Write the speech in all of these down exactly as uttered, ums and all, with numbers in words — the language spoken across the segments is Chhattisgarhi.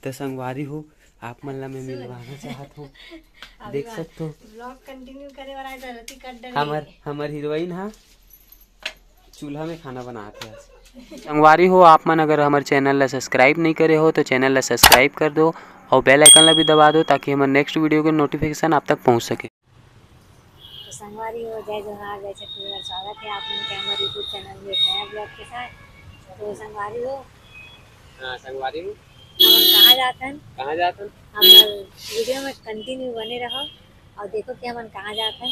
तो संगवारी हो, आप मन ला मैं मिलवाना चाहत हूँ। देख सकत हो, vlog continue करे वाला है, तो रति कट डरे। हमर हमर हीरोइन हा चूल्हा में खाना बनात हे आज। संगवारी हो, आप मन अगर हमर चैनल ला सब्सक्राइब नहीं करे हो तो चैनल ला सब्सक्राइब कर दो और बेल आइकन ला भी दबा दो, ताकि हमर नेक्स्ट वीडियो के नोटिफिकेशन आप तक पहुँच सके। तो संगवारी हो, जय जोहार, जय छत्तीसगढ़। स्वागत है आप मन के हमारे YouTube चैनल में एक नया ब्लॉग के साथ। तो संगवारी हो, हाँ, संगवारी हो। हमन कहाँ जात हन? कहाँ जात हन? हमर वीडियो में कंटिन्यू बने रहो और देखो कि हमन कहाँ जात हन।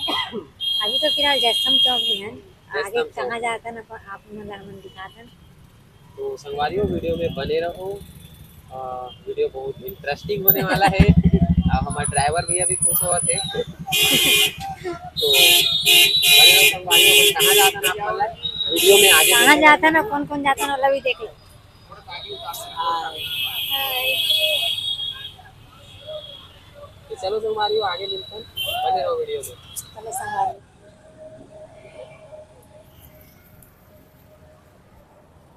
अभी तो फिलहाल जयस्तंभ चौक में हन, आगे जयस्तंभ चौक। कहाँ जात हन, आप, आप मन ला हमन दिखात हन। तो संगवारी हो, वीडियो में बने रहो। आ, वीडियो बहुत इंटरेस्टिंग होने वाला है। अब हमारे ड्राइवर भैया भी खुश होवत हे। तो बने रहो संगवारी हो, कहाँ जात हन आप मन ला वीडियो में आगे कहाँ देखेंगे। जात हन ना, कौन कौन जात हन ना, ओला भी देख लो। तो चलो संगवारी हो, आगे मिलते हैं, बने रहो वीडियो में। चलो संगवारी।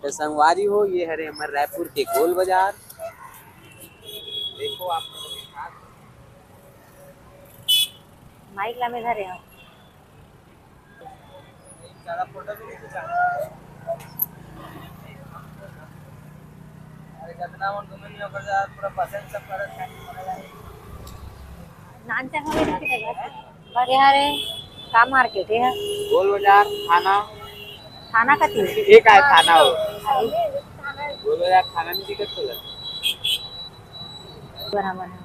तो संगवारी हो, ये हरे हमर रायपुर के गोल बाजार। देखो आप, माइक ला में धरे हो। ज्यादा फोटो भी नहीं खिंचाना। अरे, जितना मन घूमे नहीं, ओकर ज्यादा पूरा पसंद सब करत है। नानचन हो गए ना किधर बस। बस यहाँ रे, का मार्केट है? गोल बाजार थाना। थाना का तीन? एक आय थाना हो। गोल बाजार थाना नहीं दिखत तो। बराबर है।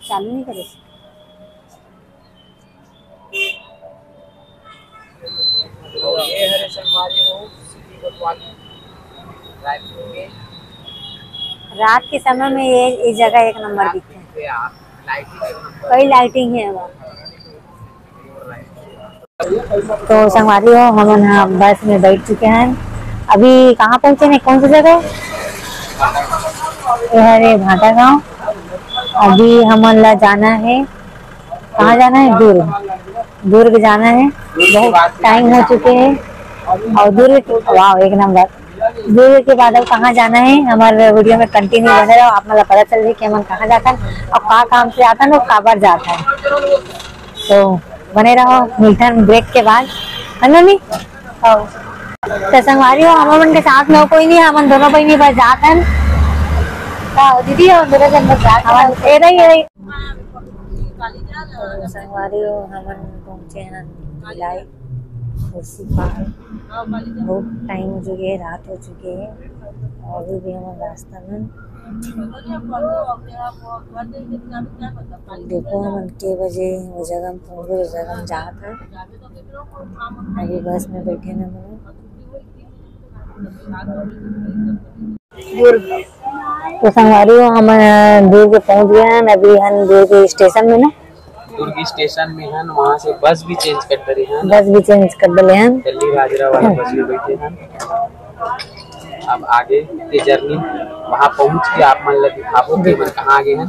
चालू नहीं करे। तो ये हरे संगवारी हो, सिटी कोतवाली, रायपुर के। रात के समय में ये, ये जगह एक नंबर दिखथे। रात के आप, लाइटिंग एक नंबर। कई लाइटिंग है वहाँ। तो संगवारी हो, हमन ह बस में बैठ चुके हैं। अभी कहाँ पहुँचे ने, कौन सी जगह? ये हरे भाटा गांव। अभी हमन ला जाना है, कहाँ जाना है? दुर्ग। दुर्ग जाना है, बहुत टाइम हो चुके हैं। और दुर्ग के, वाह, एक नंबर। दुर्ग के बाद अब कहाँ जाना है, हमारे वीडियो में कंटिन्यू बने रहो, आप मतलब पता चल जाए कि हमन कहाँ जाता है और का काम से जाता है और काबर जाता है। तो बने रहो, मिलता है ब्रेक के बाद, है ना नी? हाँ। तो संगवारी हो, हमन के साथ में कोई नहीं है, हमन दोनों बहिनी बस जात हन। हाँ, दीदी, हम दोनों जन बस जात हन। हमन ए रही, ए रही। तो संगवारी हो, हमन पहुँचे हन भिलाई कुर्सी पार। बहुत टाइम हो चुके है, रात हो चुके है, और अभी भी हमन रास्ता में। देखो, हमन के बजे वो जगह में पहुँचबे, वो जगह में जात हन। अभी बस में बैठे न हमन। दुर्ग। तो संगवारी हो, हमन दुर्ग पहुंच गए हन। अभी हन दुर्ग स्टेशन में ना। दुर्ग स्टेशन में हन, वहाँ से बस भी चेंज कर डरे हन। बस भी चेंज कर डले हन। दिल्ली बाजरा वाला बस में बैठे हन। अब आगे के जर्नी वहाँ पहुँच के आप मन ला दिखाबो कि हमन कहाँ आगे हन।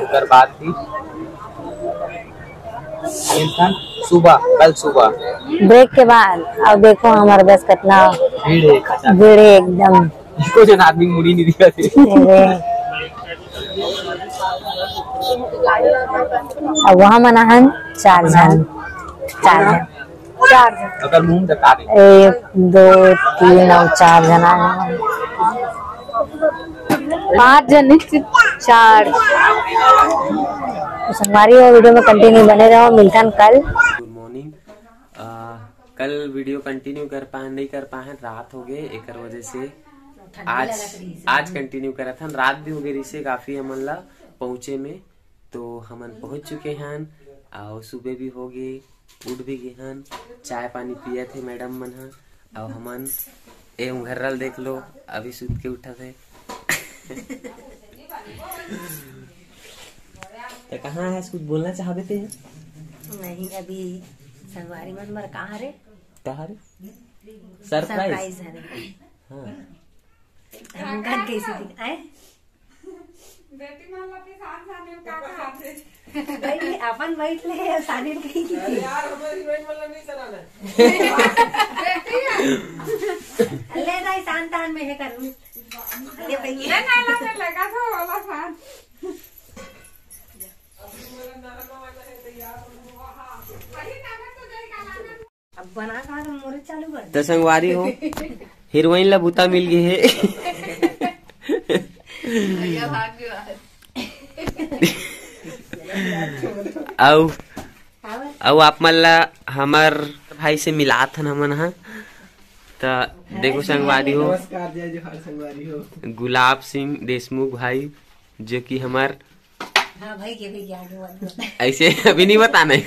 ओकर बाद भी मिलथन सुबह, कल सुबह। ब्रेक के बाद अब देखो हमारे बस कितना भीड़ है, खचा। भीड़ है एकदम। एको जन आदमी मुड़ी नहीं दिखा थे। अरे। अब वहाँ मना हन चार जन, चार जन। चार जन। अगर मुंह दिखा दे। एक, दो, तीन और चार जना है। पाँच जन नहीं, सिर्फ चार। तो संगवारी हो, वीडियो में कंटिन्यू बने रहो, मिलथन कल। गुड मॉर्निंग। आ, कल वीडियो कंटिन्यू कर पाए, नहीं कर पाए, रात हो गए, एकर वजह से आज, आज कंटिन्यू करत हन। रात भी हो गए रिसे काफी हमन ला पहुँचे में। तो हमन पहुंच चुके हन, अउ सुबह भी हो गे, उठ भी गे हन, चाय पानी पियत हे मैडम मन ह, अउ हमन ए उंघर्रल देख लो, अभी सुत के उठत हे। तो कहाँ है, कुछ बोलना चाहबे ते? नहीं, अभी संगवारी मन बर कहाँ रे? कहाँ रे? सरप्राइज। सरप्राइज है रे। हाँ। हमन कैसे दिख-, आए? बेटी मन ला भी शान शान में का कहाथे? बैठ ले, अपन बैठ ले, सानिल कहीं की अरे थी। यार, हमर हीरोइन मन ला नहीं चलाना। बेटी है। ले दाई, शान तान में है करू। नहीं, नहीं, नहीं, लगा था वाला खान। अब बना खा तो मोरे चालू कर। त संगवारी हो, हीरोइन ला बूता मिल गे हे। भैया भाग गयो आज। अउ, अउ आप मन ला हमर भाई से मिलात हन हमन हा। त देखो संगवारी हो, नमस्कार, जय जोहार संगवारी हो। गुलाब सिंह देशमुख भाई, जो कि हमर हाँ भाई, के भी ज्ञान हुआ। ऐसे अभी नहीं बताना है।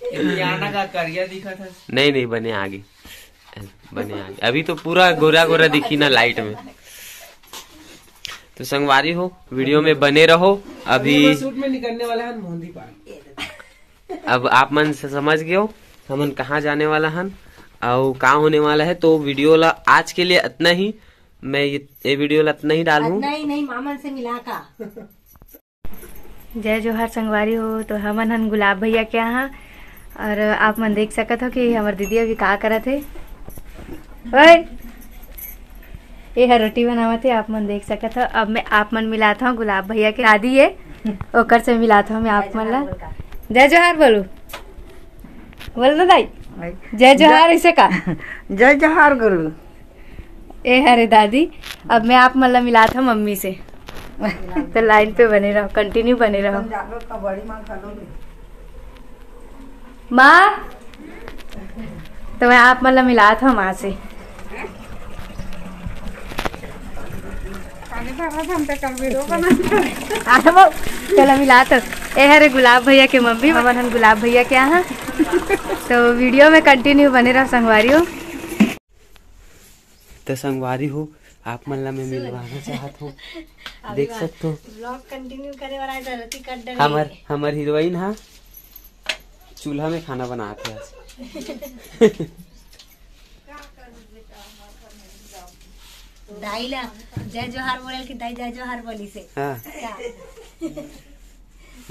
ये पुराना का करिया दिखा था। नहीं, नहीं, बने आगे, बने आगे। अभी तो पूरा गोरा गोरा दिखी ना लाइट में। तो संगवारी हो, वीडियो में बने रहो। अभी अभी हम शूट में निकलने वाला है मोहंदी पान। अब आप मन से समझ गए हो हमन कहाँ जाने वाला हन और का होने वाला है। तो वीडियो ला आज के लिए इतना ही। मैं ये, ये वीडियो ला इतना ही डालूं। नहीं, नहीं, मामन से मिला का। जय जोहार संगवारी हो। तो हमन हन गुलाब भैया के यहाँ और आप मन देख सकत हो कि हमर दीदी अभी का करत हे। ओए, ये हर रोटी बनावत हे, आप मन देख सकत हो। अब मैं आप मन मिलात हूँ गुलाब भैया के दादी, ये ओकर से मिलात हूँ मैं आप मन ला। जय जोहार बोलू, बोल दो दाई। जय जोहार, ऐसे का? जय जोहार गुरु। ए हरे दादी, अब मैं आप मन ला मिलात हूँ मम्मी से। तो लाइन पे बने रहो, कंटिन्यू बने रहो। माँ, तो मैं आप मन ला मिलात हूँ माँ से। अरे बाबा, हम तो कल वीडियो बना। हाँ, तो वो, चलो मिलात हूँ। ए हरे गुलाब भैया के मम्मी, हमन हन गुलाब भैया के यहाँ। तो वीडियो में कंटिन्यू बने रहो संगवारी हो। तो संगवारी हो, आप मन ला मैं सुन। मिलवाना चाहत हूँ। अभी देख बात। सकत हो। ब्लॉग कंटिन्यू करे वाला है, जरूरत ही कर डरे। हमर, हमर हीरोइन हा चूल्हा में खाना बनात हे आज। दाई ला जय जोहार बोले कि दाई जय जोहार बोली से। हाँ। क्या?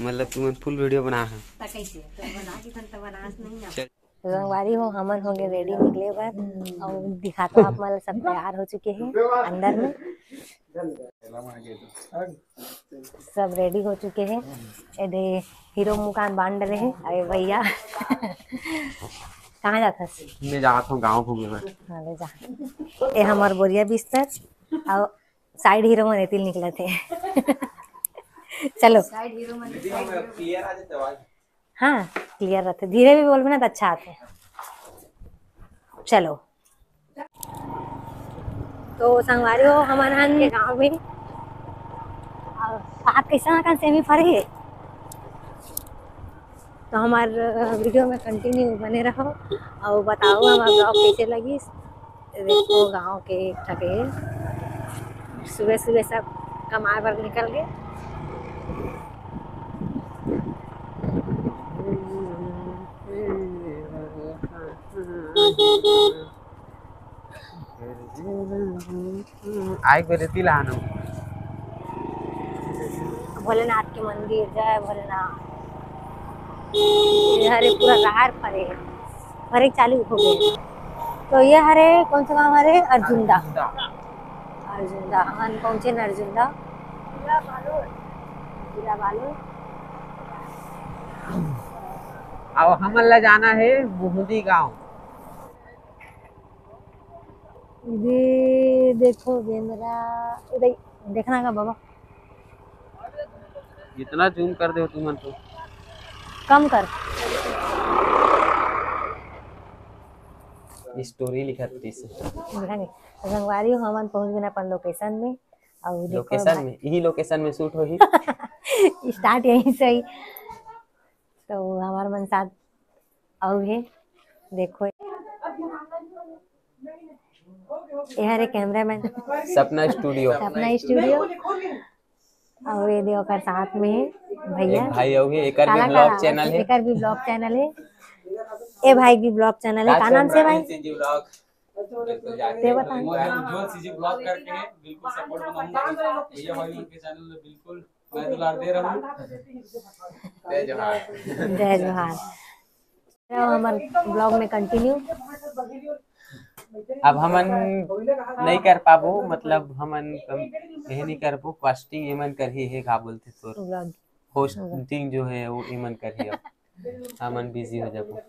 मतलब तुमन फुल वीडियो बना है। त कैसे? तो बना के तन त बनास नहीं ना। चल। तो संगवारी हो, हमन होंगे रेडी निकले बर, अउ दिखाता आप मन सब तैयार हो चुके हैं अंदर में, सब रेडी हो चुके हैं। एदे हीरो मुकान बांध रहे हैं। अरे भैया, कहाँ जाथस? मैं जात हूँ गाँव घूमे बर। हाँ, ले जा। ए हमर बोरिया बिस्तर, अउ साइड हीरो मन एतिल निकलत हे। चलो। हाँ, क्लियर रहते, धीरे भी बोलबे ना तो अच्छा आते। चलो, तो संगवारी हो, हमन हन के गाँव में। और बात कैसा ना सेमी फरे हे, तो हमार वीडियो में कंटिन्यू बने रहो और बताओ हमार ब्लॉग कैसे लगिस। देखो गांव के एक ठके सुबह सुबह सब कमाए बर निकल गए। आए को रेती ला आनो। भोलेनाथ के मंदिर, जय भोलेनाथ। ये हरे पूरा राहर फरे, फरे चालू हो गए। तो ये हरे कौन सा गांव हरे? अर्जुंदा। अर्जुंदा। अर्जुंदा, हमन पहुंचे न अर्जुंदा। जिला बालोद। अब हमन ला जाना है मोहदी गांव। ये देखो बेंदरा, इधर देखना का बाबा। इतना जूम कर दे तुमन तो। कम कर। स्टोरी लिखत रहिस। देखा नहीं? तो संगवारी हो, हमन पहुंच गए अपन लोकेशन में। और देखो लोकेशन भाई में, यही लोकेशन में शूट होही। स्टार्ट यहीं से ही। तो हमार मन साथ अउ हे, देखो। ये हरे कैमरामैन। सपना स्टूडियो। सपना स्टूडियो। अउ ये दे ओकर साथ में हे भैया। एक भाई अउ हे, एकर भी काला ब्लॉग काला, चैनल हे। एकर भी ब्लॉग चैनल हे। ए भाई भी ब्लॉग चैनल हे, का नाम से भाई? CG blog. बिल्कुल जाके ते बता। मैं उज्जवल सीजी ब्लॉग करके है, बिल्कुल सपोर्ट बनाऊंगा। भैया भाई उनके चैनल में बिल्कुल मैं दुलार दे रहा हूँ। जय जोहार। जय जोहार। रहो हमार ब्लॉग में कंटिन्यू। अब हमन नहीं कर पाबो, मतलब हमन कम, ये नहीं करबो, कॉस्टिंग एमन करही, हे का बोलथे तोर, व्लॉग होस्टिंग जो है वो एमन करही। अब हमन बिजी हो जाबो।